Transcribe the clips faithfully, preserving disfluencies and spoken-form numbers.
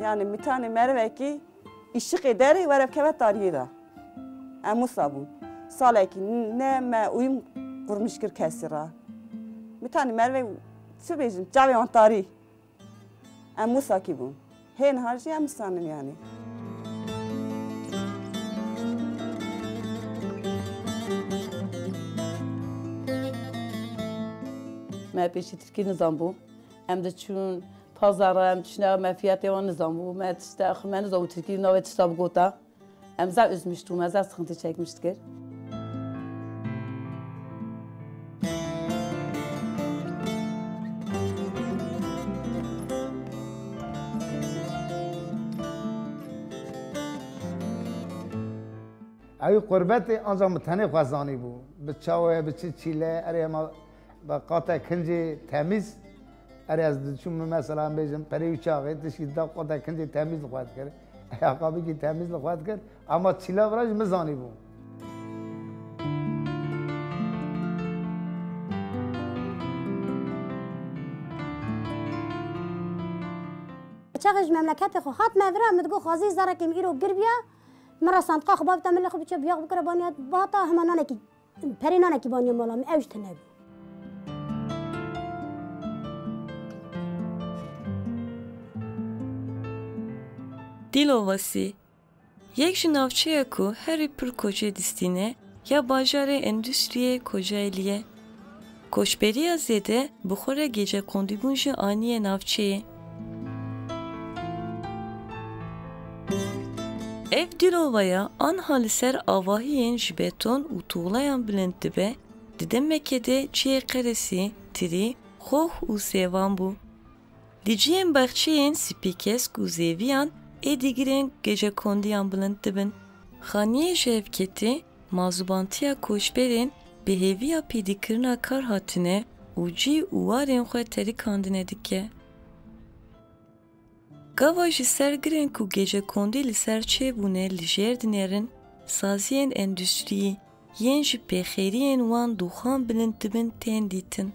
Yani mitanê merivekî îşiqê derê were keve tariyê de. Em wisa bûn. Salekî ne me uyum qurmiş kir kesî re. Mitanê merivê çi bêjim, çavê wan tarî. Em wisa kî bûn. Hê niha jî em wisa nin yani. Me pêşî tirkî nizanbû. Em diçûn pazara, em diçûne me fiyatê wan nizanbû. Me tişta xwe me nizanbû tirkî navê tişta bigota. Em zaf üzmüştû, me zaf sıkıntı çekmiştir. Ew qurbetê ancak min tenê xwe zanîbû. Bi çawa ye, bi çi çîle, erê hema bi qate kincê temîz. Erê ez diçûm min mesela em bêjin perê û çaxê, tişkî da qate kincê temîz li xwe dikir. Eyaqabikî temîz li xwe dikir. Ama çîla vira jî min zanîbû. Çaxê ji memleketê xwe hat me vira, min digot xwezî zarekê min îro gir biya. Min re sandqa xwe bavê te milê xwe biçe biyax bikire baniya bata hema nanekî, perê nanekî baniya mala min, ew jî tune bû. Dilovası, yek ji navçeya ku herî pir koçê distîne ya bajarê endûstriyê Kocaelî ye. Koçberiya zêde bi xwe re gecekondîbûn jî aniye navçeyê. Ev dilovaya anha li ser avahiyên ji beton û tuğlayan bilind dibe, di demeke de cihê qeresî, tirî, xox û sêvan bû. Di cihên baxçeyên spîkesk û zêviyan ê digirên gecekondiyan bilind dibin. Xaniyê ji hevketî, mazûbantiya koçberên bi hêviya pêdîkirina kar hatine û cî û warên xwe terikandine dike. Gava ji ser girên ku gecekondî li ser çêbûne li jêr dinêrin, saziyên endûstriyî, yên ji pêxêriyên wan dûxan bilind dibin tên dîtin.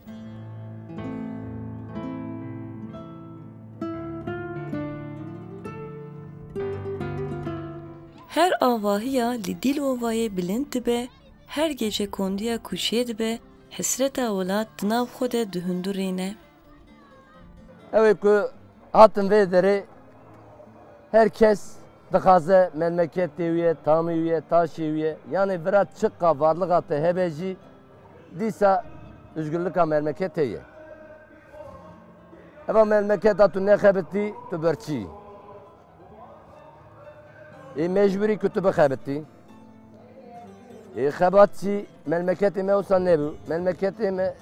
Her avahiya li Dîlovayê bilind dibe, her gecekondiya ku çêdibe, hesreta welat di nav xwe de dihundurîne. Ew ê ku hatin vê derê, her kes dixwaze memleketê wî ye, tamî wî ye, taşê wî ye. Yanê vira çiqa varlixa te hebe jî, dîsa özgürlüka memleketê ye. Eva memleketa tu nexebitî, tu birçî yî. Ê mecbûrî ku tu bixebitî. Ê xebatçî melmeketê me wisa nebû. Melmeketê me,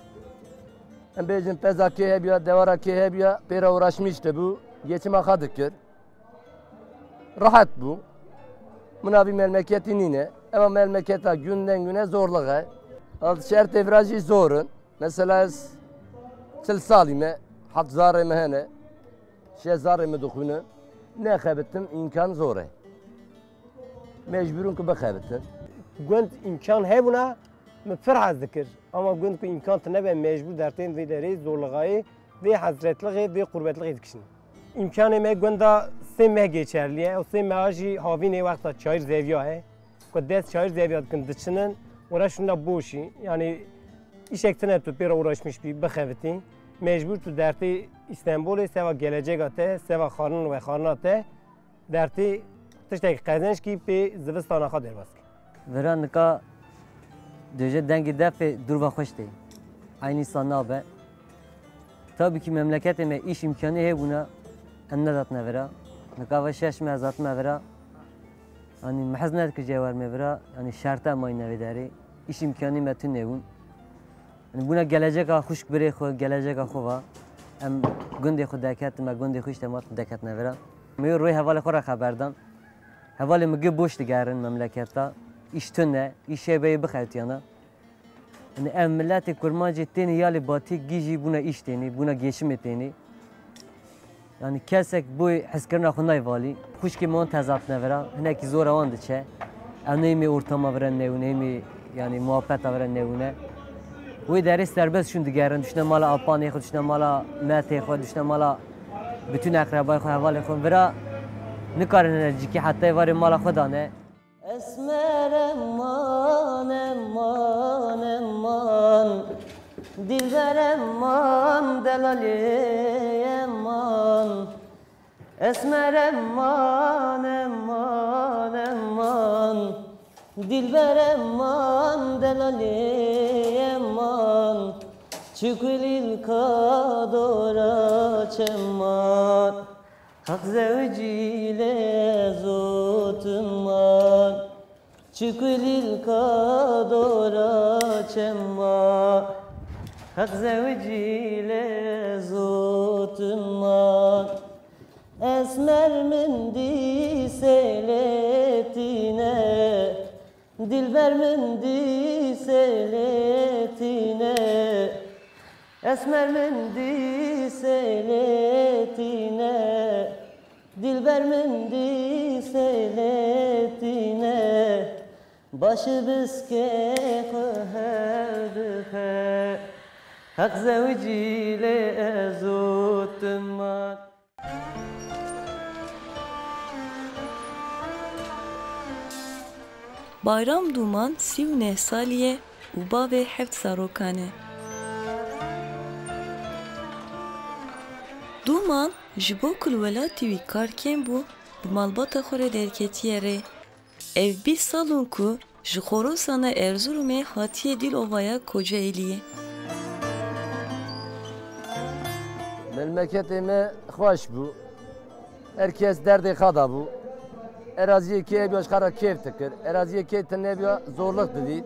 em bêjin peza kê hebiya, dewara kê hebiya, pê re uğraşmış de bû, geçima xwe dikir. Rahat bû. Muna vî melmeketî nîne. Eva melmeketa günden güne zorluğe. Al şertê vira jî zor in. Mesela ez çil salî me, heft zarê me hene. Şeş zarê min dixwînin, nexebitim, îmkan zor e. Mecbûr in ku bixebitin. Gund îmkan hebûna, min pir hez dikir. Ama gund ku îmkan tine be, mecbûr dertên vê derê, zorlixayê, vê hezretlixê, vê qurbetliğê dikişin. Îmkanê me gunda sê meh geçerli ye. Ew sê meha jî havînê wexta çayir zeviya ye. Ku dest çayir zeviya dikin, diçinin, ora şunda boşî. Yani îşek tine tu pê re uğraşmış bî, bixevitî. Mecbûr tu dertê Îstenbolê seva gelecega te, seva xwarin û vexwarina te, dertê tiştekî qezenç kî pê zivistana xwe derbas kî. Vera nika döje dengê defê durva xweş tê. Eynî sa nabe. Tabii ki memleketê me îş îmkanî hebûna, em nedatine vera. Nika ve şeş meh ez hatime vera. Yanî me hez nedikir cê wer me vira, yanî şerte mayîne vê derê. Îş îmkanî me tune bûn. Yanî bûna geleceka xwişk birê xwe, geleceka xwe va. Em gundê xwe deketin, me gundê xwe îşte ma deketine vira. Me yo roy hevalê xwe re xeber dan. Hevalê min gi boş digerin memleketa. Îş tune, îşê beyê bixewtiyana. Yanî ev miletê kurmancê tênê ya li batî gî jî bûna îş tênê, bûna geçimê tênê. Yanî kesek boy hezkirina xwe nayê valî. Xwişkê me wan tezatine vira, hinekî zora wan diçe. Ew neyê mê ortama vira newne, neyê mê, yanî muhabbeta vira newne. Wê derê serbest şûn digerin, dişne mala apanê xwe, dişne mala metê xwe, dişne mala bütün eqrebayê xwe, hevalê xwe. Vira Nikarin cîkî heta êvarê mala xwe dane. Esmer eman, eman, eman, dilber eman, delalê eman. Esmer eman, eman, eman, dilber eman, delalê eman. Çikulîl ka dora çeman. Heq zewicî lê zotiman. Çikulîl ka dora çeman. Heq zewicî lê zotiman. Esmer min dîsê lê tîne. Dilber min dîsê lê tîne. Esmer min dîsê lê tîne. Dilber min dîsê lê tîne. Başi biskê xwe hev dixe. Heq zewicî lê ez û tu man. Bayram Dûman sî û neh salî ye û bavê heft zarokan e. Dûman ji bo ku li welatî wî kar kêm bû, bi malbata xwe re derketiye rê. Ev bîst sal in ku ji Xorasana Erzurumê hatiye Dîlovaya Kocaeliyê. Memleketê me xweş bû. Her kes derdê xwe de bû. Eraziyê kê hebûya ji xwe re kêf dikir. Eraziyê kê tune hebûya zorluk didît.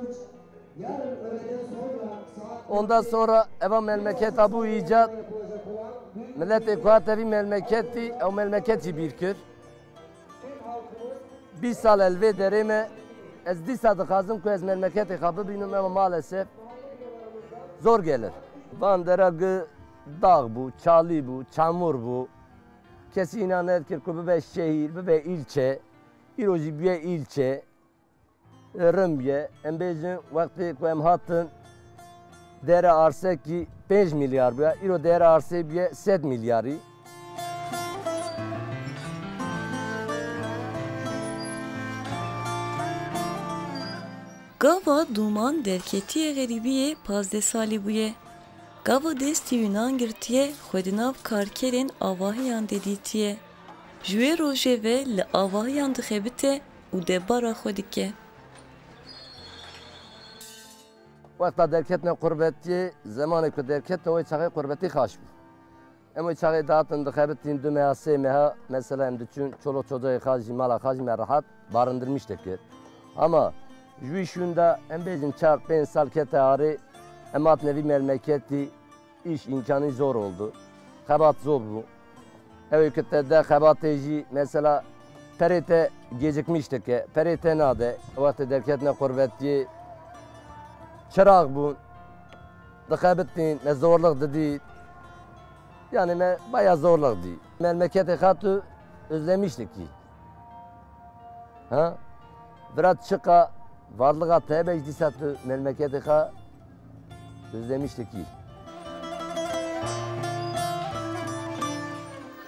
Ondan sonra eva memleketa bû îcat. Miletê ku hate vî memleketî, ew memleket jî bîr kir. Bîst sal e li vê derê me, ez dîsa dixwazim ku ez memleketê xwe bibînim, ema maalesef zor gelir. Van dera gi dax bû, çalî bû, çamur bû. Kesî înan nedikir ku bibe şehîr, bibe îlçe. Îro jî bûye îlçe. Rin bûye. Em bêjin, wextê ku em hatin, değerê arsekî pênc milyar bûye. Îro değerê arsê bûye sed milyarî. Gava Dûman derketiye xerîbiyê pazdeh salî bûye. Gava destî wî nan girtiye, xwe di nav karkerên avahiyan de dîtiye. Ji wê rojê ve li avahiyan dixebite û debara xwe dike. Wexta derketine qurbetiyê, zemanê ku derketine wê çaxê qurbetî xaş bû. Em wê çaxê dihatin dixebitîn du meha, sê meha, mesela em diçûn çolok çocuğê xwe jî mala xwe jî me rehat barindirmiş dikir. Ama ji wî şûn de em bêjin çar pênc sal kete arê em hatine vî memleketî, îş îmkanî zor oldu. Xebat zor bû. Ew ê ku te de xebatê jî mesela perê te gecikmiş dike, perê te nade. Wextê derketine qurbetiyê çiraq bûn, dixebitîn, me zorluk didît. Yani me baya zorluk dî. Memleketê xwe tu özlemiş dikî. Ha? Vira çiqa varlığa te hebe jî dîsa tu memleketê xwe özlemiş dikî.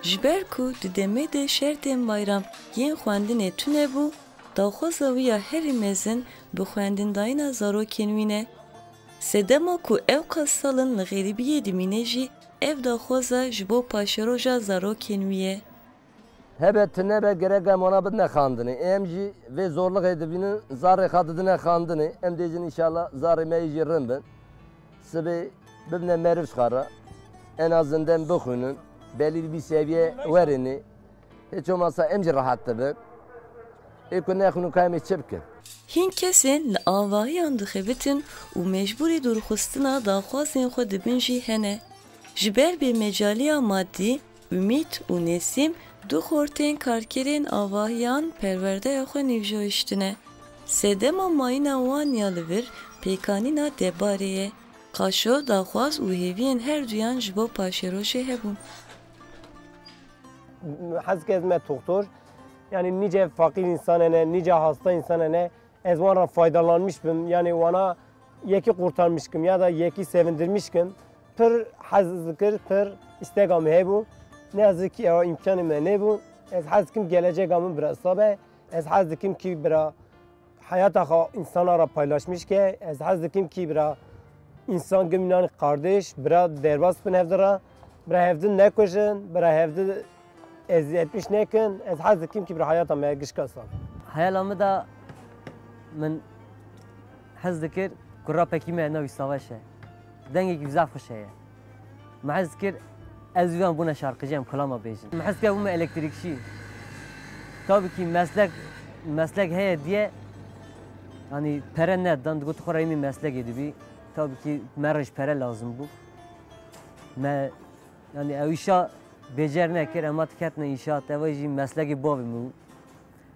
Ji ber ku di demê de şertên bayram yên xwendinê tune bû, daxwaza wî ya herî mezin bi xwendindayîna zarokên wî ne. Sedema ku ew qas sal in li xerîbiyê dimîne jî ev daxwaza ji bo paşeroja zarokên wî ye. Hebe tu nebe gerek em wana bidine xandinê. Em jî vê zorlixê dibînin, zarê xwe didine xandinê. Em dêjin înşallah zarê me yê jî rind bin. Sibê bibine meriv ji xwe re. En azından bixwînin. Belî bir seviye werînê. Hiç olmazsa em jî rehat dibin. Ê ku nexwînin ka em ê çi bikin? Hin kesên li avahiyan dixebitin û mecbûrî dûrxistina daxwazên xwe dibin jî hene. Ji ber bêmecaliya madî, Umît û Nesîm du xortên karkerên avahiyan perwerdeya xwe nîvcoyiştine. Sedema mayîna wan ya li vir pêkanîna debarê ye. Qaşo, daxwaz û hêviyên her duyan ji bo paşerojê hebûn. Hez kes me toxtor, yani nice fakir insan hene, nice hasta insan hene, ez wan re faydalanmiş bim, yani wana yekî kurtarmış kim ya da yekî sevindirmiş kim. Pir hez dikir, pir îsteka me hebû. Ne yazık ki ewa îmkanê me nebû. Ez hez dikim geleceka min bira sabe. Ez hez dikim ki bira heyata xwe însana re paylaşmiş ke. Ez hez dikim ki bira însan gimînan kardeş, bira derbas bin hevdi re, bira hevdi nekujin, bira hevdi eziyetmiş nekin. Ez hez dikim ki bira heyata me gişka sabe. Heyala min de min hez dikir ku rapekî me navî Savaş e. Dengekî zaf xweş heye. Me hez kir, ez û yan bûne şarkıcı em kulama bêjin. Me hez kir bûme elektrikçî. Tabii ki meslek, meslek heye diye, yani pere ne dan, digot xwe reymi meslekê dibî. Tabii ki me re ji pere lazim bû. Me, yani ew îşa bêcer nekir, ema diketine înşaat, ev jî meslekê bavê min bû.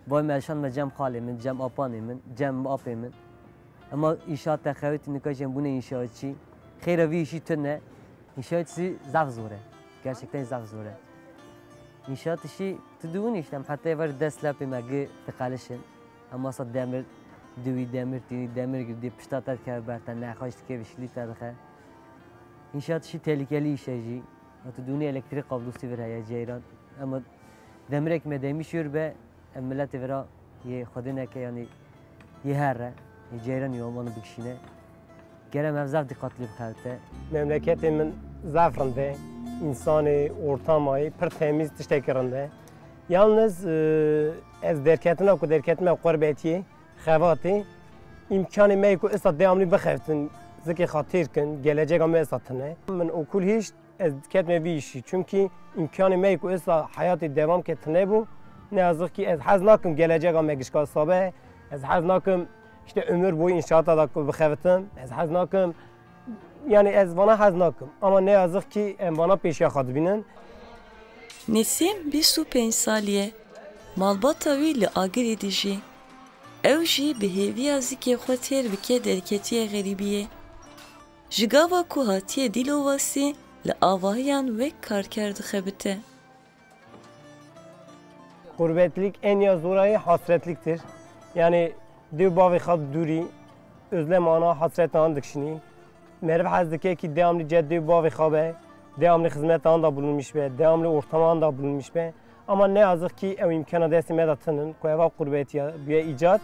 Bavê me şand me cem xalê min, cem apanê min, cem apê min. Ema înşaat te xewitî nika jî em bûne înşaatçî. Xêra vî îşî tune. Înşaat îşî zaf zor e. Gerçekten zaf zor e. Înşaat îşî tu dibûnî işte, em heta êvar dest lepê me gi diqelişin. Em masa demir diwî, demir tînî, demir girdî, pişta te dikeve ber te, nexweş dike, vişilî te dixe. Înşaat îşî tehlikeli îş e jî. Tu dibûnî elektrîk kablosî vir heye ceyran. Ema demirek me demî şûr be, em miletê vira yê Xwedê neke, yanî yê here, yê ceyranî wan bikişîne. Gere em ev zaf diqatlî bixebite. Memleketê min zaf rind e. Însanê, ortamayê pir temîz, tiştekî rind e. Yalniz, e, ez derketina ku derketime qurbetiyê, xevatê, îmkanê me yê ku êsta devamlî bixebitin, zikê xwe têr kin, geleceka me êsta tune. Min okul hişt, ez diketime vî îşî. Çimkî îmkanê me yê ku êsta heyatê devam ke tune bû. Ne yazık ki ez hez nakim geleceka me gişka sabe. Ez hez nakim işte ömür boyu înşaata da ku bixebitim. Ez hez nakim, yani ez vana hez nakim. Ama ne yazık ki em vana pêşiya xwe dibînin. Nesîm bîst û pênc salî ye. Malbata wî li Agirî dijî. Ew jî bi hêviya zikê xwe têr bike derketiye xerîbiyê. Ji gava ku hatiye Dîlovasî li avahiyan wek karker dixebite. Gurbetlik en ya zorayê hasretliktir. Yani dê û bavê xwe dûrî, özlem ana, hasret an dikişînî. Meriv hez dike ki devamlı ced dê û bavê xwe be, devamlı xizmetan da bulunmuş be, devamlı ortaman da bulunmuş be. Ama ne yazık ki ew îmkana destê me de tinin, ku eva qurbetiya bûye îcat.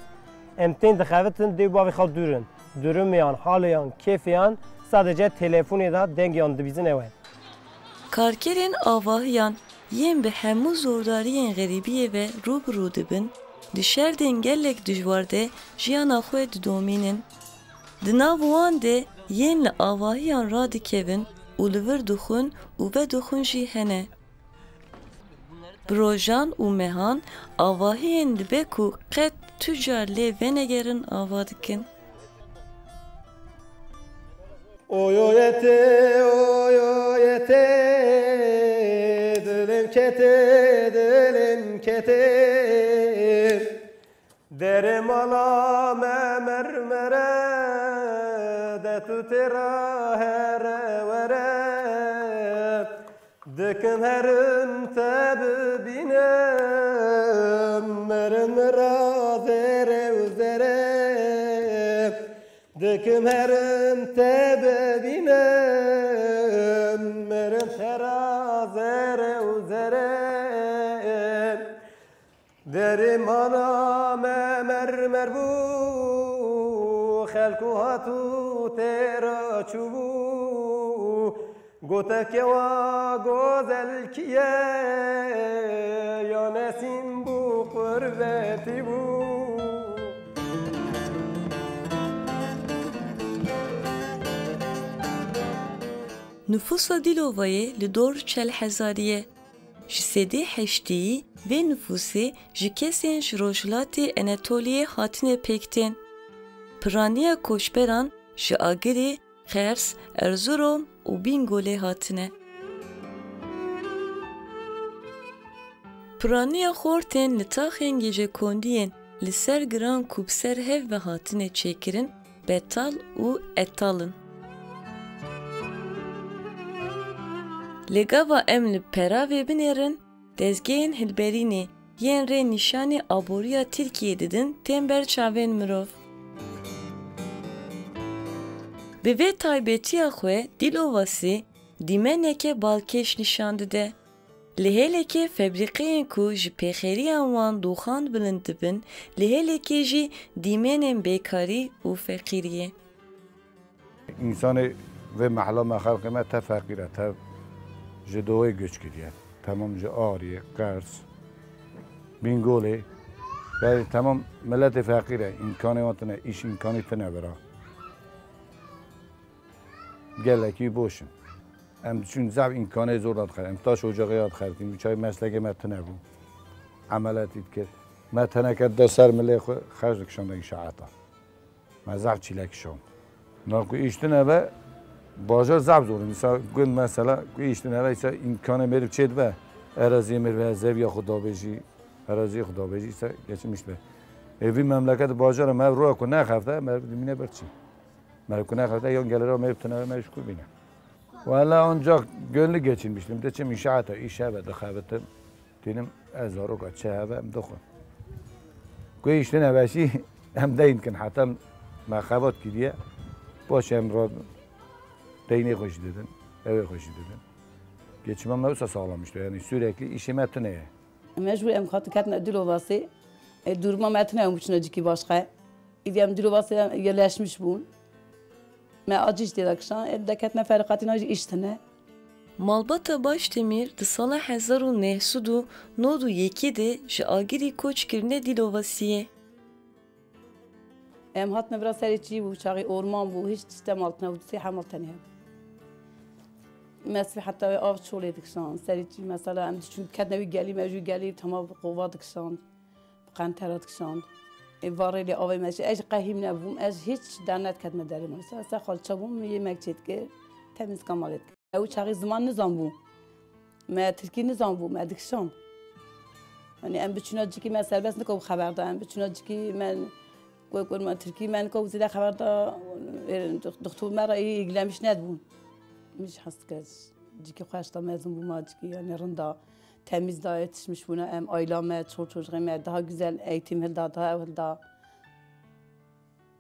Em tên dixebitin, dê û bavê xwe dûrin. Durumiyan, haliyan, kêfiyan sadece telefonê de dengiyan dibîzin ew e. Karkerên avahiyan yên bi hemû zordariyên xerîbiyê ve rû bi rû dibin, di şerdên gelek dijwar de jiyana xwe didomînin. Di nav wan de yên li avahiyan radikevin û li vir dixwin û vedixwin jî hene. Bi rojan û mehan avahiyên dibe ku qet tu car lê venegerin ava dikin. Oyoyete, oyoyete, dilim kete, dilim kete. Derê mala me mermere, de tu têra here were. Dikim herin te bibînim, mirin min ra zêrê û zêrê. Dikim herin te bibînim, mirin te ra zêrê û zêrê. Derê mala me mermer bû, xelk û hatû têra çûbû. Gote kewa gozelkiye, ya Nesîm bû, qurbetî bû. Nüfusa Dîlovayê li dor çel hezarî ye. Ji sedê heştêyî vê nifûsê ji kesên ji Rojhilatê Enatoliyê hatine pêk tên. Piraniya koçberan ji Agirî, Xers, Erzurom û Bîngolê hatine. Piraniya xortên li taxên gêjekondiyên li ser giran ku bi ser hev ve hatine çêkirin, betal û etal in. Lê gava em li peravê binêrin, dezgehên hilberînê yên rê nîşanî aboriya Tirkiyê didin tên ber çavên mirov. Bi vê taybetiya xwe Dîlovasî dîmeneke balkêş nîşan dide. Li hêlekê febrîqeyên ku ji pêxêriya wan doxan bilind dibin, li hêlekê jî dîmenên bêkarî û feqîriyê. Însanê vê mehla me, xelkê me te feqîr e, te ji doyê göç kiriye. Temam ji Ariyê, Qers, Bîngolê. Berê temam miletê feqîr e. Îmkanê wan tune, îş îmkanî tune bira. Gelekî boş in. Em diçûn zaf îmkanê zor da dixer-, em taş ocaxê ya dixertîn, çay meslekê me tune bû. Emeletî dikir. Me teneke da ser milê xwe xerc dikişande înşaata. Me zaf çîlek şand. Na ku îş tune be, bajar zaf zor. Mîsal gund mesela ku îş tune be, îsa îmkanê mêrv çê dibe, eraziyê mêrv heye, zeviya xwe dabêjî, eraziyê xwe dabêjî, îsa geçinmiş be. Ê vî memleket bajara me roya ku nexefte, me dimîne ber çi? Me ku nexefte yan gelera mêrv tune be, me ji ku bîne? Wela ancak gönlü geçinmiştim. De çim inşaata, îş hebe dixebitim. Tînim ez zaroka çi hebe em dixwin. Ku îş tune be jî em deyn dikin, heta me xebat kiriye. Baş em ra deynê xwe jî didin, ewê xwe jî didin. Geçima me wisa sağlam işte, yani sürekli işê me tune ye. Mecbûr em xwe diketine Dilovasê. E, duruma me tune em biçine cîkî başqe. Îdî em Dilovasê yerleşmiş bûn. Me acî jî tê de kişan. E, deketine ferîqatîna jî îş tune. Malbata Başdemîr di sala hezar û neh sed û nod û yekê de ji Agirî koç kirine Dîlovasiyê. Em hatine vira serê çiyê bû, çaxê orman bû, hîç tişt te mal tine û sê hemal tenê hebû. Me sibê heta wê av çolê dikişand, serê çiyê mesela em diçûn diketine wî gelî, me ji wî gelî tema bi qova dikişand, bi qentera dikişand. Ê varê lê avê me jî, ez jî qehîm nebûm, ez hîç dernediketime derê malê. Se, se xalça bûm, yemek çêdikir, temîzka malê dikir. Ew çaxî ziman nizanbû. Me tirkî nizanbû, me dikişand. Yanî em biçûna cikî me serbest nikabû xeber da, em biçûna cikî me ku kurma tirkî me nikabû zêde xeber da, e, dix-, dixtûr me re î ilgilenmiş nedibûn. Min jî hez dike, cikî xweş da, mezin bûma cikî, yanî rind da, temîz da, yetişmiş bûna em, aîla me, çol çocixê me daha güzel eğitim hilda, daha ew hilda.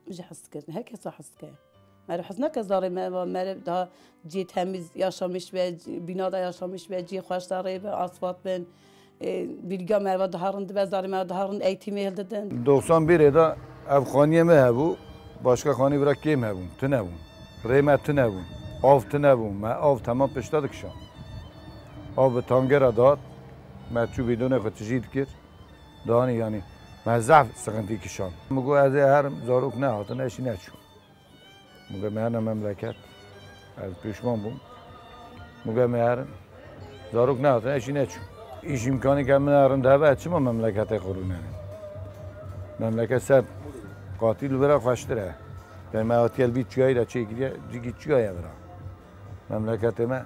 Ji hez dikirin, her kes hez dike. Meriv hez neke zarê me va meriv daha cihê temiz yaşamış be, bina da yaşamış be, cihê xweş da rê be, asfalt bin. E, bilga me va daha rind be, zarê me daha rind eğitimê hildidin. Doxsan bir ê de ev xaniyê me hebû, başka xanî bira kêm hebûn, tune bûn. Rê me tune bûn, av tune bûn, me av temam pişta dikişan. Av bi tangera dihat, me çû bîdonê xwe tijî dikir. Danî yanî me zehf sixintî kişand. Min got ez ê herim, zarok nehatin, ez jî neçûm. Min got me herine memleket. Ez pişman bûm. Min got me herim, zarok nehatin, ez jî neçûm. Îş îmkanî ke min rind hebe, ez çima memleketê xwe rûnenim? Memleket sed qatî li vira xweştir e. Yanî me hatiye li vî çiyayî de çêkiriye, cîkî çiya ye vira. Memleketê me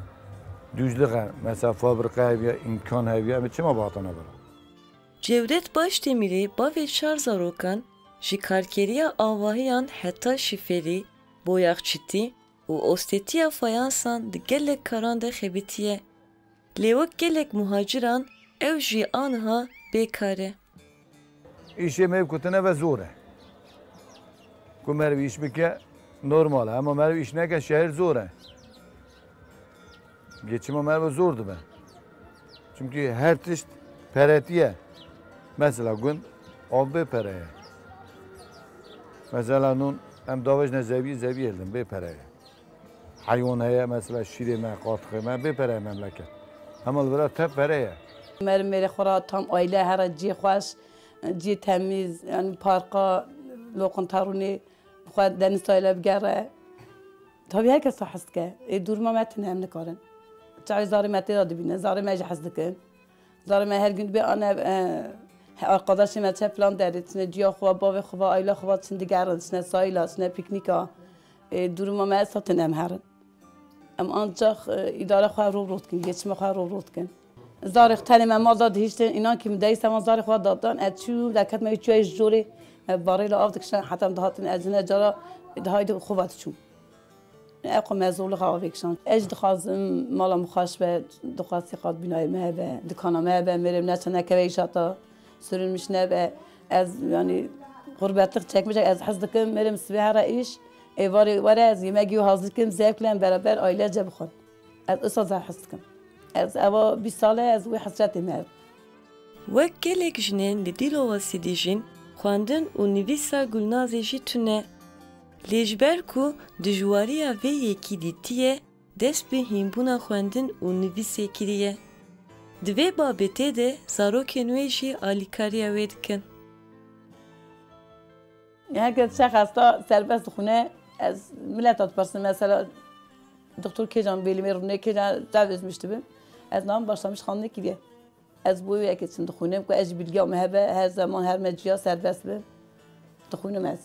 dûzlix e, mesela fabrika heviye, îmkan heviye, em ê çima bihatana vira? Cewdet Başdemîrê bavê çar zarokan ji karkeriya avahiyan heta şiferî, boyaxçitî û ostetiya fayansan di gelek karan de xebitiye. Lê wek gelek muhaciran ew jî aniha bêkar e. Îşê mêv kutine ve zor e. Ku meriv îş bike normal e, ema meriv îş neke şehir zor e. Geçima me ve zor dibe. Çimkî her tişt peretiye. Mesela gund av bê pere ye. Mesela nun em davêjne zevî, zevî hildin bê pere ye. Heywan heye, mesela şîrê me, qatixê me bê pere ye memleket. Hema li vira tev pere ye. Meriv mêrê xwe ra tam aile here cihê xweş, cihê temîz, yanî parka, loqinta rûnê. Xwe denî sayla bigere. Tabî her kes hez dike. Ê duruma me tune em nikarin. Çaxê zarê me tê de dibîne. Zarê me jî hez dikin. Zarê me her gün dibê ane, e, arkadaşê me çe filan derê, çine ciya xwe, bavê xwe, ayla xwe, çin digerin, çine sayla, çine piknîka. Ê duruma me esa tune em herin. Em ancax, e, îdare xwe rû rû dikin, geçime xwe rû rû dikin. Zarê xwe tenê me mal da dihiştin, înan kî min deyî sevan zarê xwe datan, ez çû, derketime wî çûyayê ji jorê, me barê li av dikiştin, heta em dihatin, ez hine cara, dihayî xwe va diçûm. Ew xwe me zorlixa avê kişand. Ez jî dixwazim mala min xweş be, dixwazî qat bînayê me hebe, dikana me hebe, mêrê min neçe nekeve îşata. Sürünmüş nebe. Ez, yanî, xurbetlik çekmeyecek, ez hez dikim, mêrê min sibê here îş, êvarê were, ez yemegî wî hazir kim, zevkle em beraber ailece bixwin. Ez wisa zaf hez dikim. Ez eva bîst sal e ez wê hesretê me. Wek gelek jinên li Dîlovasî dijîn, xwendin û nivîsa Gulnazê jî tune. Lê ji ber ku dijwariya vê yekî dîtiye, dest bi hînbûna xwendin û nivîsê kiriye. Di vê babetê de zarokên wê jî alîkariya wê dikin. Herkes çax hasta serbest dixwîne, ez mileta dipirsim, mesela, doktor kêcan bêlimê rûnê kêcan tev ezmiş dibim. Ez nam başlamiş xandinê kiriye. Ez bo wê yekê çim dixwînim ku ez ji bilgiya me hebe, her zeman her me ciya serbest bim. Dixwînim ez.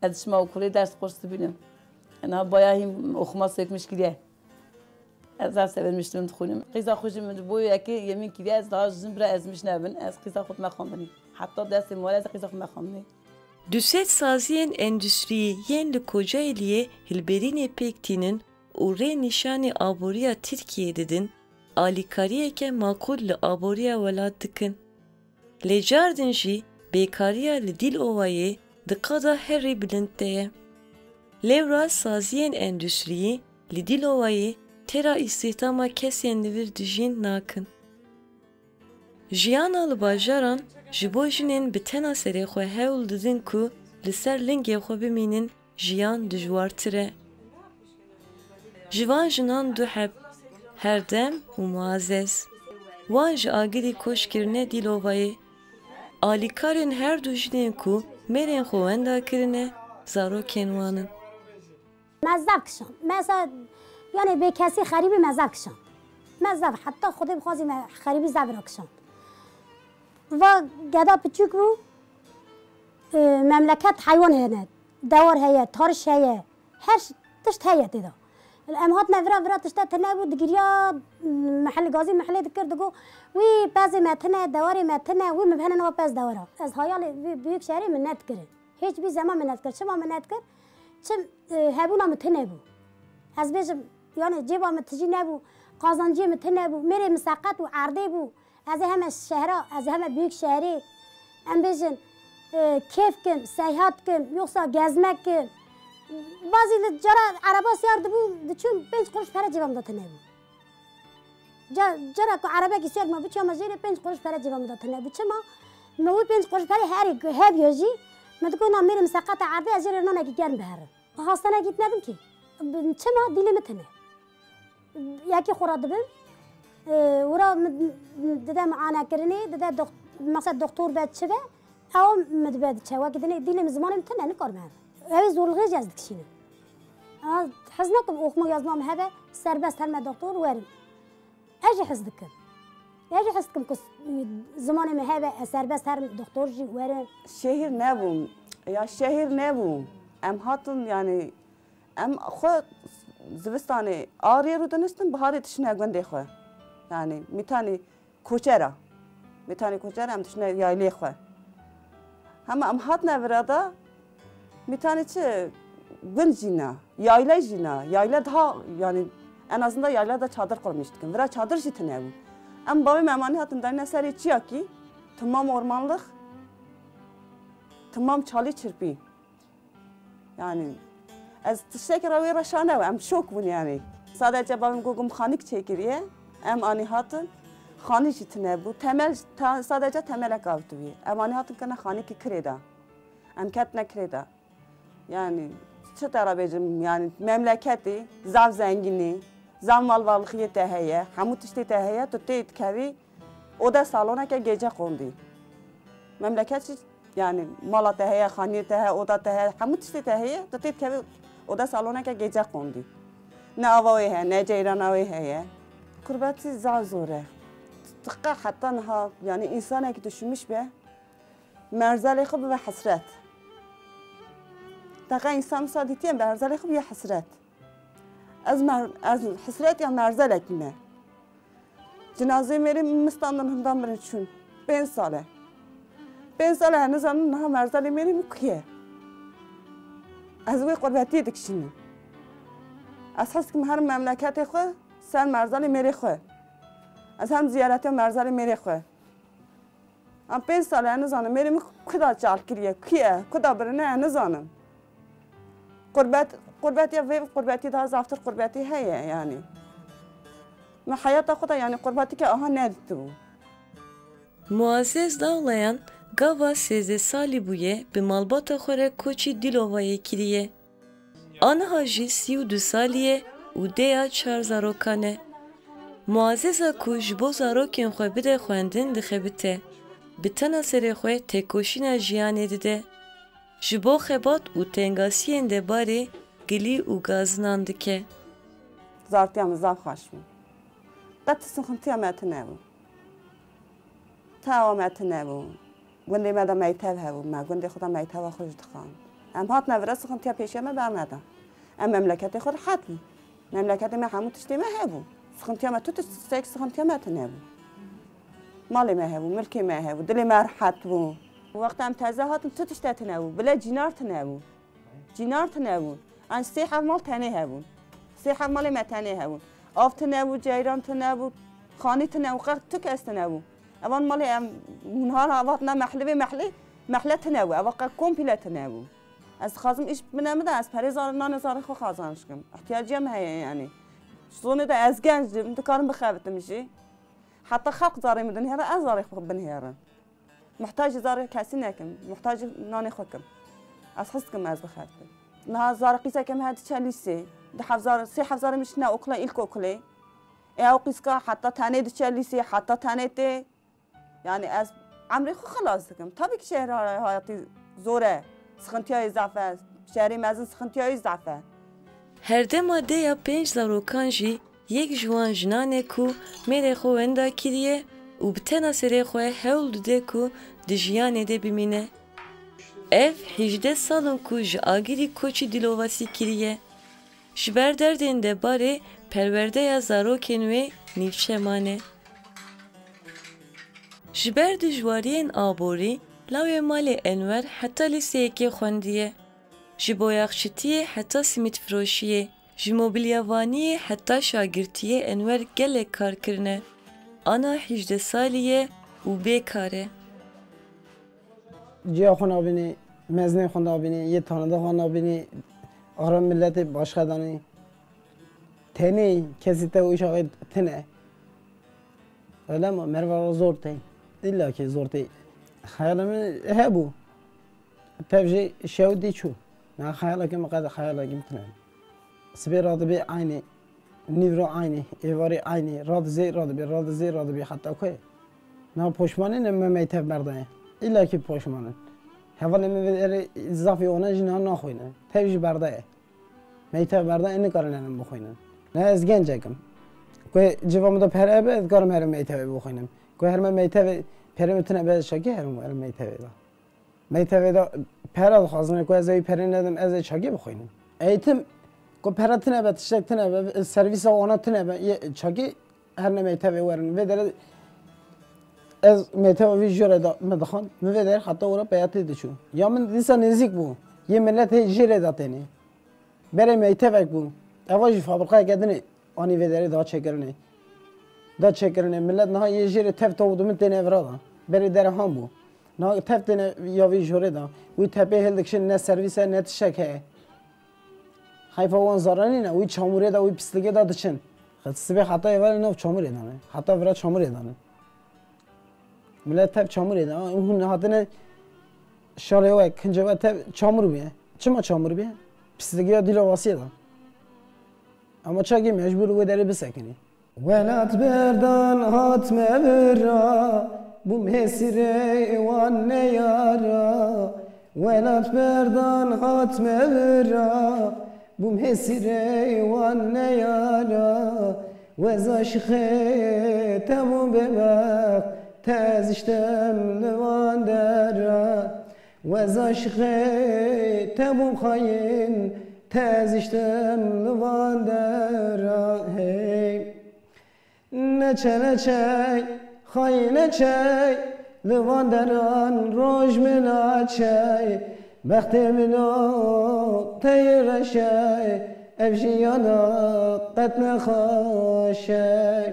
Ez diçim okulê ders kurs dibînim. Niha baya hîn oxuma sökmüş kiriye. Ez ders sevinmiştim dixwînim. Qîza xwe jî min ji bo wê yekê yemîn kiriye, ez daha jin bira ezmiş nebin. Ez qîza xwe dime xandinê. Heta destê male ez qîza xwe me xandinê. Du sed saziyên endustriyî yên li Kocaeliyê hilberînê pêk tînin û rê nîşanî aboriya Tirkiyeyê didin, alîkariyeke maqûl li aboriya welat dikin. Lê cardin jî bêkariya li Dîlovayê di qada herî bilind de ye. Lewra saziyên endustriyî li Dîlovayê têra îstihdama kesên li vir dijîn nakin. Jiyana li bajaran ji bo jinên bi tena serê xwe hewl didin ku li ser lingê xwe bimînin, jiyan dijwartir e. Ji van jinan du heb, Herdem û Muazez. Wan ji Agirî koç kirine Dîlovayê. Alîkarên her du jinên ku mêrên xwe wenda kirine, zarokên wan in. Me zaf kişand. Me sa, yanê bêkesî xerîbî me zaf kişand. Me zaf, heta Xwedê bixwazî me xerîbî zaf ra kişand. Va geda piçûk bû, e, memleket heywan hene, dewar heye, tariş heye, her ş-, tişt heye tê de. Em hatine vira, vira tişte tune bû, digiriya, mehel-, gazî mehelê dikir, digo, "Wî pezê me tune, dewarê me tune, wî min bihene nava pez dewara." Ez hayalê vî büyük şehrê min nedikirin. Hiçbir zaman min nedikir. Çima min nedikir? Çim, e, hebûna min tune bû. Ez bêjim, yani cêba min tijî nebû, qazancê min tune bû, mêrê min seqet û erdê bû. Ez ê heme şehra, ez ê heme büyük şehrê, em bêjin, e, kêf kim, seyhat kim, yoksa gezmek kim. Bazî li cara ereba siyar dibû, diçûn pênc quruş pere cêba min de tune bû. Ca-, cara ku erebekî siyar ma biçû, ama jê re pênc quruş pere cêba min de tune bû. Çima? Me wî pênc quruş perê herî ku hebiyo jî, me digot, "Na mêrê min seqeta erdê, ez jê re nanekî germ biherim." Hastanekî dinedim kî. Bi-, çima? Dîlê min tune. Yekî xwe re dibim, e, wira min dide muayene kirinê, dide dox-, mesela doktor be, çi be, ew min dibe diçe. Wekî dinê dîlê min, zimanê min tune, nikarim herim. Ew ê zorlixê jî ez dikişînim. A, hez nakim oxuma yazma min hebe, serbest herime doktor werim. Ez jî hez dikim. Ez jî hez dikim ku s-, zimanê min hebe, ez serbest herim, doktor jî werim. Şehîr nebûm. Ya şehîr nebûm. Em hatin, yani, em xwe zivistanê arê rû dinistin, biharê dişine gundê xwe. Yani, mîtanî koçera. Mîtanî koçera, em dişine yaylê xwe. Hema em hatine vira da, mîtanî çi gund jî na, yayle jî na, yayle daha, yani, en azından yaylada çadır kurmuş dikin. Vira çadır jî tune bû. Em bavê me emanî hatin dayne serê çiyakî, timam ormanlix, timam çalî çirpî. Yani, ez tiştekî re wê re şane, em şok bûn yani. Sadece bavê min got, got, "Xanik çêkiriye." Em anî hatin, xanî jî tune bû. Temel, ta-, sadece temelek avitibû. Em anî hatin kene xanîkî kirê de. Em ketine kirê de. Yani, çi te re bêjim, yani, memleketê zaf zengîn e, zaf malvarlixiyê te heye, hemû tiştê te heye, tu tê dikevî, oda saloneke gece kondî. Memleket jî, yani, mala te heye, xaniyê te heye, oda te heye, hemû tiştê te heye, tu tê dikevî, oda saloneke gece kondî. Ne ava wê heye, ne ceyrana wê heye. Kurbetî zaf zor e. Tiqa heta niha, yani, însanekî duşmiş be, merzelê xwe bibe hesret. Teqa însan wisa dîtiye merzelê xwe biye hesret. Ez mer-, ez hesret ya merzelekî me. Cinazê mêrê min standin hindan mirin çûn. Pênc sal e. Pênc sal e, nizanim niha merzelê mêrê min ku ye. Ez wê qurbetiyê dikişînim. Ez hez dikim herim memleketê xwe, ser merzelê mêrê xwe. Ez hem ziyaretiya merzelê mêrê xwe. Em pênc sal e, nizanim, mêrê min ku da çal kiriye, ku ye, ku da birine, nizanim. Qurbet, qurbetiya vê, qurbetî daha zaftir qurbetî heye, yani. Min heyata xwe de, yanî, qurbatîke aha nedîtibû. Muazzez Dawlayan gava sêzdeh salî bûye bi malbata xwe re koçî Dîlovayê kiriye. Aniha jî sî û du salî ye û dê ya çar zarokan e. Muazzeza ku ji bo zarokên xwe bide xwendin dixebite. Bi tena serê xwe têkoşîna jiyanê dide. Ji bo xebat û tengasiyên debarê gilî û gazinan dike. Zartiya min zaf xweş bû. Qet sixintiya me tune bû. Tewa me tune bû. Gundê me de meytev hebû. Me gundê xwe de meyteva xwe jî dixwend. Em hatine vira sixintiya pêşiya me berneda. Em memleketê xwe rihet bû. Memleketê me hemû tiştê me hebû. Sixintiya me tu tiştek sixintiya me tune bû. Malê me hebû, milkê me hebû, dilê me rihet bû. Wexta em teze hatin tu tişte tune bû. Bile cînar tune bû. Cînar tune bûn. An sê hev mal tenê hebûn. Sê hev malê me tenê hebûn. Av tune bû, ceyran tune bû, xanî tune bû, qex tu kes tune bû. Evan malê em hûn har havat ne mehlê vê mehlê, mehle tune bû. Eva qe komple tune bû. Ez dixwazim îş bine min de ez perê zar, nanê zarê xwe qazanç kim. Îhtiyacê me heye yanî. Zonê de ez genc im, dikarim bixebitim jî. Heta xelq zarê min dinihêre, ez zarê xwe binihêrim. Muhtacî zarê kesî nekim, muhtacî nanê xwe kim. Ez hez dikim ez bixebtim. Niha zarê qîzeke min her diçe lîsê. Di hevzar, sê hevzarê min şine okula, îlkokulê. Ê ew qîzka heta tenê diçe lîsê, heta tenê tê. Yani ez emrê xwe xilas dikim. Tabii ki şehra hayatî zor e. Sıkıntıya zaf e. Şehrê mezin sıkıntıya zaf e. Herdema dê ya pênc zarokan jî yek ji wan jinan e ku mêrê xwe wenda kiriye û bi tena serê xwe hewl dide ku di jiyanê de bimîne. Ev hejdeh sal in ku ji agirî koçî Dîlovasî kiriye. Ji ber derdên debarê perwerdeya zarokên wê nîvçe mane. Ji ber dijwariyên aborî lawê malê Enwer heta lîseyekê xwendiye. Ji boyaxçitiyê heta simîtfiroşiyê, ji mobilyavaniyê heta şagirtiyê Enwer gelek kar kirine. Ana hejdeh salî ye û bê kar e. Ciya xwe nabînî, mezinê xwe nabînî, yê tanîda xwe nabînî, ara miletê başqe danî. Tenê kesî te û îşaxê tine. Öyle mi? Merve zor tê. İlla ki zor tê. Xeyala min hebû. Tev jî şew dî çû. Na xeyaleke min qet xeyaleke min tune. Sibê radibê aynî, nîvro aynî, êvarî aynî, radizê radibê, radizê radibê heta ku? Na poşmanî ne me meytev berdaye. Îlla ki poşman in. Hevalê min vê erê zafî ona jî niha naxwîne. Tev jî berdaye. Meytev berdaye nikarin enin bixwînin. Ne ez gencek im. Ku civa min de pere be, ez karim herim meytevê bixwînim. Ku herime meytevê perê min tune be, ez çakî herim, herim meytevê de. Meytevê de pera dixwazin, ku ez ê wî perê nedim, ez ê çakî bixwînim. Eğitim, ku pera tune be, tiştek tune be, servîsa wana tune be, yê çakî her ne meytevê werin. Vê derê ez meyteva vî jûre de me dixwand, min vê derê heta ora peyatê diçû. Ya min dîsa nêzîk bû, yê milet hê jê rê de tênê. Berê meytevek bû. Eva jî fabrikayeke din e. Anî vê derê da çêkirinê. Da çêkirinê. Milet niha yê jê rê tev tavû dimin têne vira da. Berê dere han bû. Niha tev têne ya vî jorê da. Wî tepê hildikişin ne servîs e ne tiştek heye. Heyfa wan zaranî ne. Wî çamûrê da, wî pislikê da diçin. Sibê heta êvarê nav çamûrê dane. Heta vira çamûrê dane. Milet tev çamûrê de, hûn hatine şalê we, kincê we tev çamûr bûye. Çima çamûr bûye? Pisligiya Dîlovasiyê de. Ama çakî mecbûr wê derê bisekinî. Welat berdan hat me vira, bûm hêsirê wan neyara. Welat berdan hat me vira, bûm hêsirê wan neyara. Weza şixê te bûm bêbext, te ez diştem li van dera. Weza şixê te bûm xayîn, te ez diştem li van dera. Hey. Neçe neçey, xayî neçey, li van deran roj min açey. Bextê min o teyê reşey, ev jiyana qet nexweşey.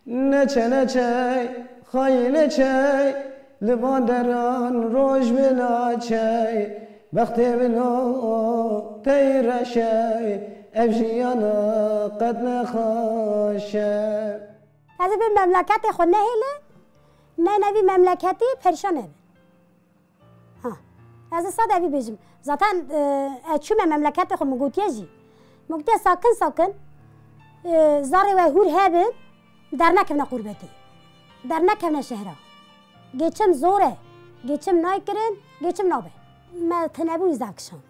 Neçe neçey, xayî neçey, li van deran roj min açey. Bextê min o teyê reşey, Ev jiyana qet nexweş e. Ez ê vê memleketê xwe nehêle, ne nevî memleketî perîşan nebin. Ha. Ez ê sade evî bêjim. Zaten, e, ez çûme memleketê xwe, min gotiye jî. Min gotiye sakin sakin, e, zarê we hûr hebin, dernekevne qurbetê. Dernekevne şehra. Geçim zor e. Geçim nayê kirin, geçim nabe. Me tinebûn zaf kişand.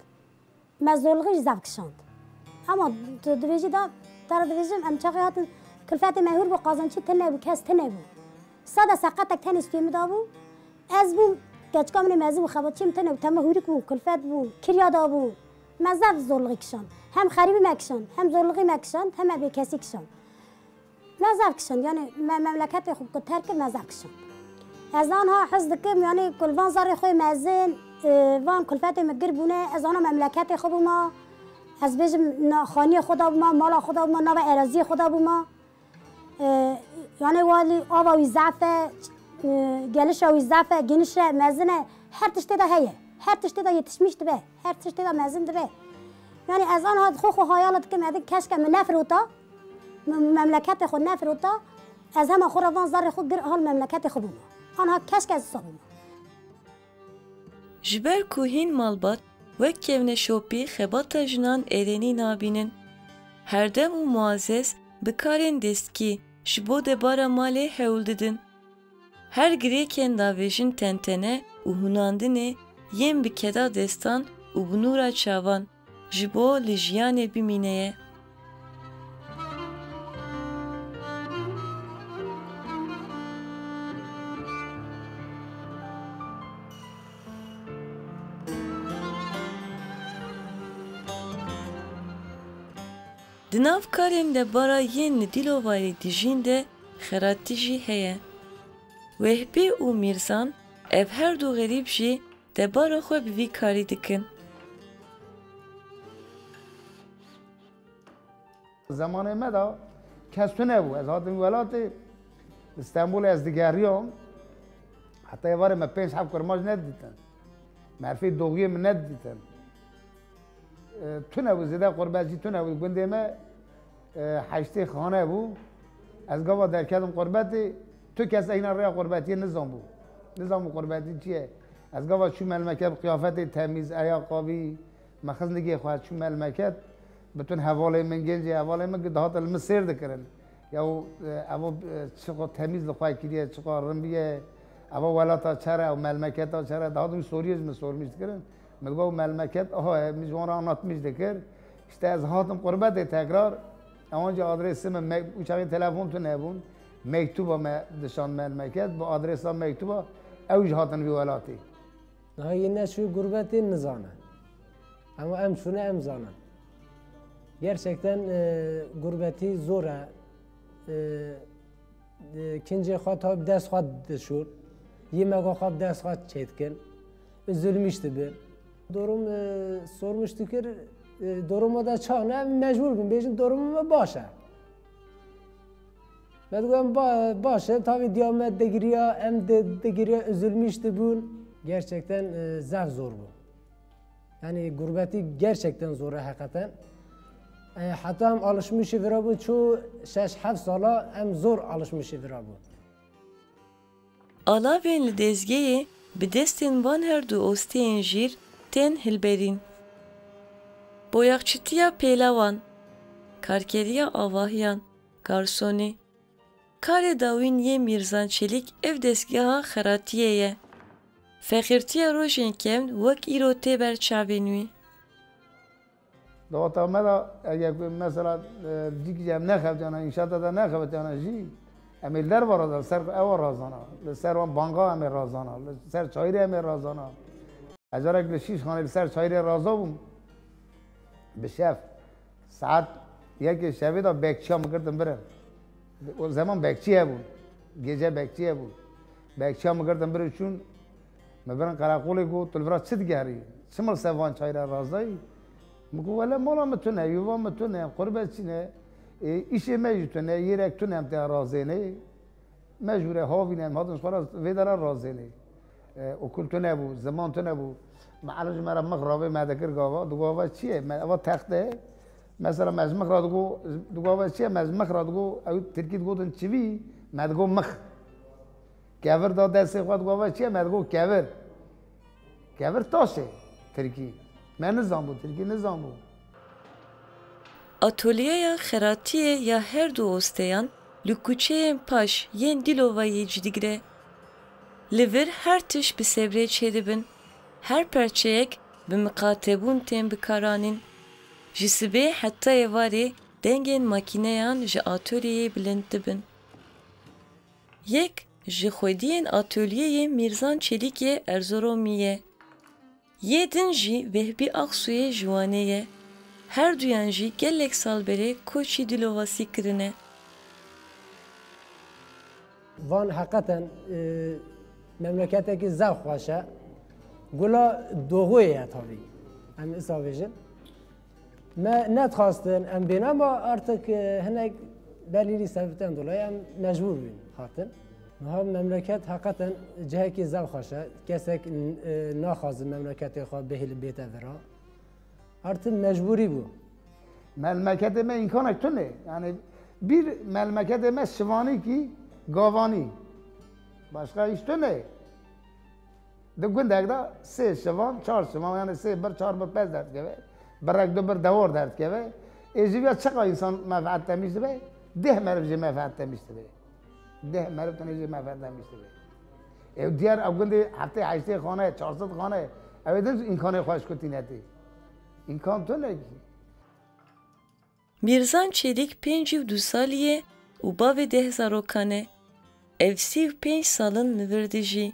Me zorlixî jî zaf kişand. Ama tu dibêjî da, te re dibêjim, em çaxê hatin, kulfetê me hûr bû, qazançî tune bû, kes tune bû. Sade seqetek tenê stûyê min dabû. Ez bûm, keçika min ê mezin bû, xebatçiyê min tune bû, tema hûrik bû, kulfet bû, kirya dabû. Me zaf zorlixî kişand. Hem xerîbî me kişand, hem zorlixî me kişand, hem me bêkesî kişand. Me zaf kişand, yanî me memleketê xwe ku terk kir, me zaf kişand. Ez anha hez dikim, yanî ku li van zarê xwe mezin, e, van kulfetê min gir bûne, ez ana memleketê xwe bûma, ez bêjim na xaniyê xwe da bûma, mala xwe da bûma, nava eraziyê xwe da bûma. E, yanî walî ava wî zaf e, e, gelişa wî zaf e, geniş e, mezin e, her tiştê de heye. Her tiştê de yetişmiş dibe, her tiştê de mezin dibe. Yanî ez anha xwe xwe hayala dikim, ez dikim keşke min nefirota, min memleketê xwe nefirota, ez hema xwe re van zarê xwe gir hal memleketê xwe bûma. Anha keşke ez wisa bûma. Ji ber ku hîn malbat wek kevneşopî xebata jinan erênî nabînin. Herdem û Muazzez bi karên destgî ji bo debara malê hewl didin. Her girêkên davêjin tentene û hunandinê yên bi keda destan û bi nûra çavan ji bo li jiyanê bimîne ye. Di nav karên debara yên li Dîlovayê dijîn de xeratî jî heye. Wehbî û Mîrzan, ev her du xerîb jî debara xwe bi vî karî dikin. Zemanê me de kes tune bû. Ez hatim welatê, li Stenbolê ez digeriyam. Heta êvarê me pênc heb kurmac nedidîtin. Merfê doxuyê min nedidîtin. E, tune bû, zêde qurbetçî tune bû. Gundê me, e, heştê xane bû. Ez gava derketim qurbetê, tu kes eyna rêya qurbetiyê nizanbû. Nizanbû qurbetî çi ye. Ez gava çû melmeket bi qiyafetê temîz, eyaqabî, me xist nigê xwe, ez çû melmeket. Bi tun hevalê min, gencê hevalê min, dihatin li min sêr dikirin. Ya û, e, evo, e, çiqa temîz li xwe kiriye, çiqa rin biye, evo welata çere, ew melmeketa çere, dihatin wî soriyê ji min sormîş dikirin. Min got, ew melmeket, aha, e, min ji wan re anlatmîş dikir. Îşte ez hatim qurbetê tekrar, ewan jî adresê min, me-, û çaxê telefon tune bûn, mektuba me dişan melmeket, bi adresa mektuba, ew jî hatin vî welatê. Niha yê neçû gurbetê nizane. Ama em çûne em zanin. Gerçekten, e, gurbetî zor e. E, e, kincê xwe tabi dest xwe dişûn. Yê mega xwe bi dest xwe çêdikin. Üzülmüş dibin. Durum, e, sormuş dikir, e, durumu da çax ne, mecbur bin. Bêjin durumu me baş e. Me digot, em ba-, baş e, tabi diya me digiriya, em de digiriya, üzülmüş dibûn. Gerçekten, e, zaf zor bû. Yani gurbetî gerçekten zor e heqeten. E, heta em alışmışî vira bûn, çû şeş heft sala em zor alışmışî vira bûn. Alavên li dezgehê bi destên van her du osteyên jîr tên hilberîn. Boyaxçitiya pêlawan, karkeriya avahiyan, garsonî. Karê dawîn yê Mîrzan Çelîk ev dezgeha xeratiyê ye. Feqîrtiya rojên kevn wek îro tê ber çavên wî. Dawata me de eger ku mesela, e, cîkî em nexebitiyana, înşaata de nexebitiyana jî, em ê li derva razan, ser ewa razana, li ser wan banga em ê razana, li ser çayirê em ê razana. Ez carek li Şîşxanê li ser çayirê raza bûm. Bi şev saet yekê şevê de bekçiya min girtin birin. O zeman bekçî hebûn. Gece bekçî hebûn. Bekçiya min girtin birin çûn. Me birin qereqolê got, tu li vira çi digerî? Çima li ser van çayîra razayî? Min got, wele mala min tune, yuva min tune, qurbetçî ne, e, îşê me jî tune, yêrek tune em tê razênê. Mecbûr e havîne, em hatin ji xwe re vê dera razênê. E, okul tune bû, ziman tune bû. Meallim ji me re mix ravê me dikir gava, di gava çi ye? Me, eva text e. Mesela mezmix ra digo, digo ve çi ye? Mezmix ra digo, ew tirkî digotin çivî, me digo mix. Kevir da destê xwe, digo ve çi ye? Me digo kevir. Kevir taş e tirkî. Me nizanbû, tirkî nizanbû. Atolyeya xeratiyê ya her du osteyan li kuçeyên paş yên Dîlovayê cî digire. Li vir her tişt bi sebrê çêdibin. Her perçeyek bi miqatebûn tên bikaranîn. Ji sibê heta êvarê dengên makîneyan ji atolyeyê bilind dibin. Yek ji xwediyên atolyeyê Mîrzan Çelîk yê Erzoromî ye. Yê din jî Vehbî Aksoyê ji Wanê ye. Her duyan jî gelek sal berê koçî Dîlovasî kirine. Van heqeten e, memleketekî zef xweş e. Gula doğuyê ye tabî. Em isa bêjin. Me nedixwastin em bêne ama artık e, hinek delîlî sebiten dolayê em mecbûr bûn hatin. Niha memleket heqeten cihekî zef xweş e. Kesek e, naxwaze memleketê xwe bihêle bête vira. Artık mecbûrî bû. Melmeketê me îmkanek tune. Yani bir melmeketê me şivanîkî gavanî. Başka îş tune. Di gundek de sê şivan, çar şivan, yani sê bir, çar bir pez derdikeve. Birek du bir dewar derdikeve. Ê ji vîya çiqa însan menfeet temîş dibe? Deh meriv jê menfeet temîş dibe. Deh meriv tenê jê menfeet temîş dibe. Ew diğer ew gundê heftê heştê xane, çar sed xane. Ew ê din îmkanê xwe ji ku tînetê. Îmkan tune kî. Mîrzan Çelîk pêncî û du salî ye û bavê deh zarokan e. Ev sî û pênc sal in li vir dijî.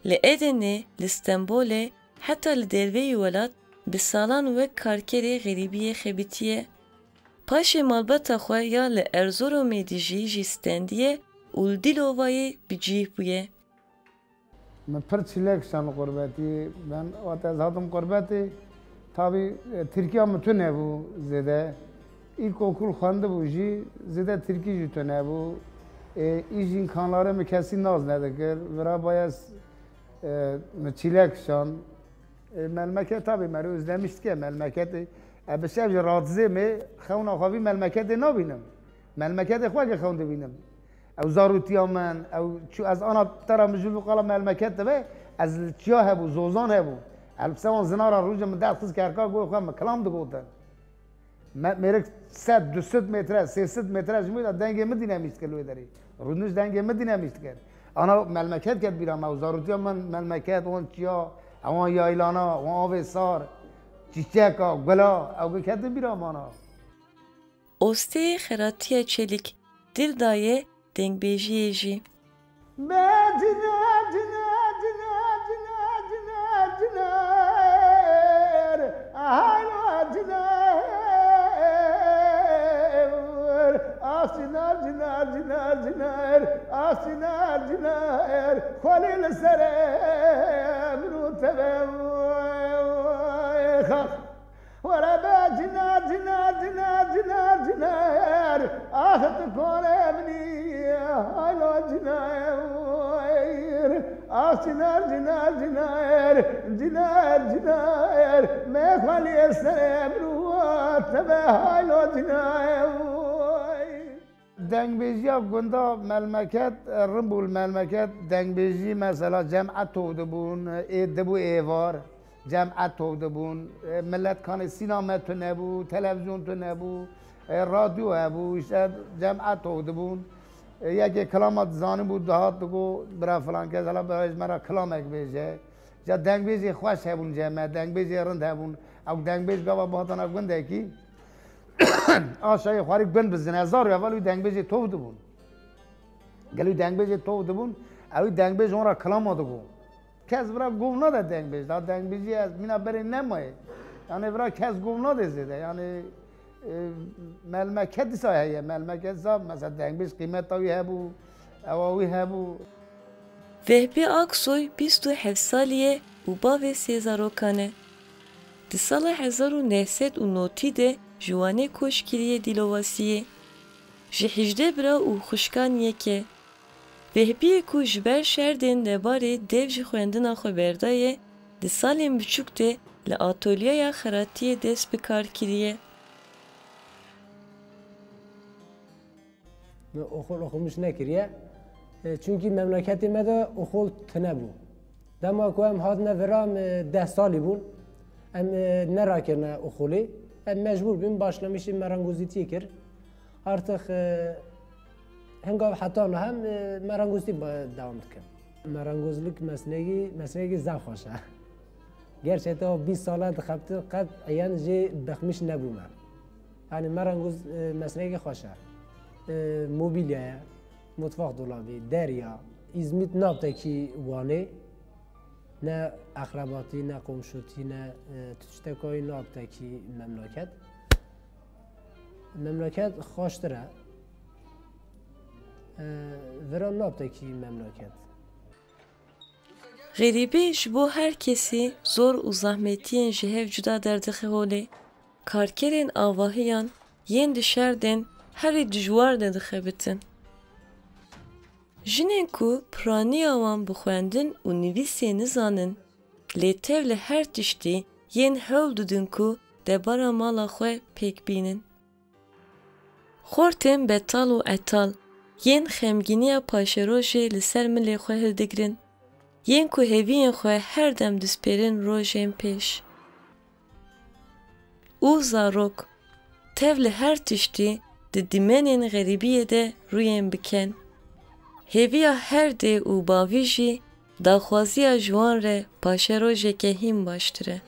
Li Edenê, li Stenbolê, heta li derveyî welat bi salan wek karkerê xerîbiyê xebitiye. Paşê malbata xwe ya li Erzoromê dijî jî stendiye û li Dîlovayê bi cih bûye. Min pir çîlek şand li qurbetî. Ben wate ez hatim qurbetê, tabî e, Tirkiya min tune bû zêde. Îlkokul xwendibû jî zêde Tirkî jî tune bû. E, îj îmkanlarê min kesî naz nedikir. Vira bayez e, min çîlek şand. E, melmeket tabî meri özlemiş dike, melmeket e, e, bi şev jî radizê me xewna xwe vî melmeketê nabînim. Melmeketê xwe ke xewn dibînim. Ew zarûtiya min, ew çû ez ana te ra min ji vî qala melmeket dibe, ez li çiya hebû, zozan hebû. Elbise wan zinara rûjê min dest xist kerka goyê xwe min kilam digotin. Me, mêrik sed, du sed metre, sê sed metre ji min de dengê min dîne mîşt kir li wê derê. Rûnişt dengê min dîne mîşt kir. Ana melmeket ket bîra me û zarûtiya min melmeket, wan çiya, ewan yaylana, wan avê sar, çîçeka, gula, ew ketin bîra mana. Osteyê xeratiya Çelîk dil daye dengbêjiyê jî. Be cine, cine, cine, cine, cine, ciner. Haylo ciner. Ah ciner, ciner, ciner, ciner. Ah ciner, ciner. Xwelî li serê min û tevê. Xax. Were be cina, cina, cina, cina, cina er. Ax tu kore minî, haylo cina er. Ax cina, cina, cina er. Cina er, cina er. Me xwelî ser emru tebe haylo cina er. Dengbêjiya gunda Melmeket, e, Rimbûl Melmeket, dengbêjî mesela cem etov dibûn, ê dibû êvar, cem etov dibûn, e, millet kanê sîname tune bû, televizyon tune bû, e, radyo hebû, işte cem etov dibûn. E, yekê kilama dizanî bû, dihat digo, bira filan kes, hala bira ji me ra kilamek bêje. Ja dengbêjê xweş hebûn cem me, dengbêjê rind hebûn. Ew dengbêj gava bihatana gundekî, Aşayê xwarî gund bizine, zar û heval wî dengbêjê tov dibûn. Gelo wî dengbêjê tov dibûn, ew wî dengbêj wan ra kilama digo. Kes vira gov nade dengbêj, da dengbêjî ez mîna berê nemaye. Yani vira kes gov nade zêde, yani e, melmeket dîsa heye, melmeket dîsa mesela dengbêj qîmeta wî hebû, ewa wî hebû. Vehbî Aksoy bîst û heft salî ye û bavê sê zarokan e. Di sala hezar û neh sed û notî de ji Wanê koç kiriye Dîlovasiyê. Ji hejdeh bira û xwişkan yek e. Vehbiyê ku ji ber şerdên nebarê dev ji xwendina xwe berdaye, di salên biçûk de li atolyeya xeratiyê dest bi kar kiriye. Oxul oxumîş nekiriye. E, çunkî memleketê me de oxul tune bû. Dema ku em hatine vira, em, e, deh salî bûn. Em, e, nerakirine oxulê. Em mecbûr bûn başlamişî merengozîtiyê kir. Artık, e, hengav heta niha em, e, merengozîtî ba-, devam dikin. Merengozlik meslekî, meslekî zaf xweş e. Gerçekten o bîst sala dixebtin, qet eyan jê bexmîş nebûme. Yani merengoz, e, meslekî xweş e. E, mobilyaya, mutfak dolabî, derya, îzmît nabtekî Wanê, ne eqrebatî, ne komşutî, ne, e, tiştekayî nabtekî memleket. Memleket xweştir e. E, vira nabtekî memleket. Xerîbî ji bo her kesî zor û zehmetiyên ji hev cuda derdixe holê. Karkerên avahiyan yên di şerdên herî dijwar de dixebitin. Jinên ku piraniya wan bi xwendin û nivîsê nizanin, lê tev li her tiştî yên hewl didin ku debara mala xwe pêk bînin. Xortên betal û etal yên xemgîniya paşerojê li ser milê xwe hildigrin, yên ku hêviyên xwe her dem dispêrin rojên pêş. Û zarok, tev li her tiştî di dîmenên xerîbiyê de rûyên biken. Hêviya her dê û bavî jî daxwaziya ji wan re paşerojeke hîn baştir e.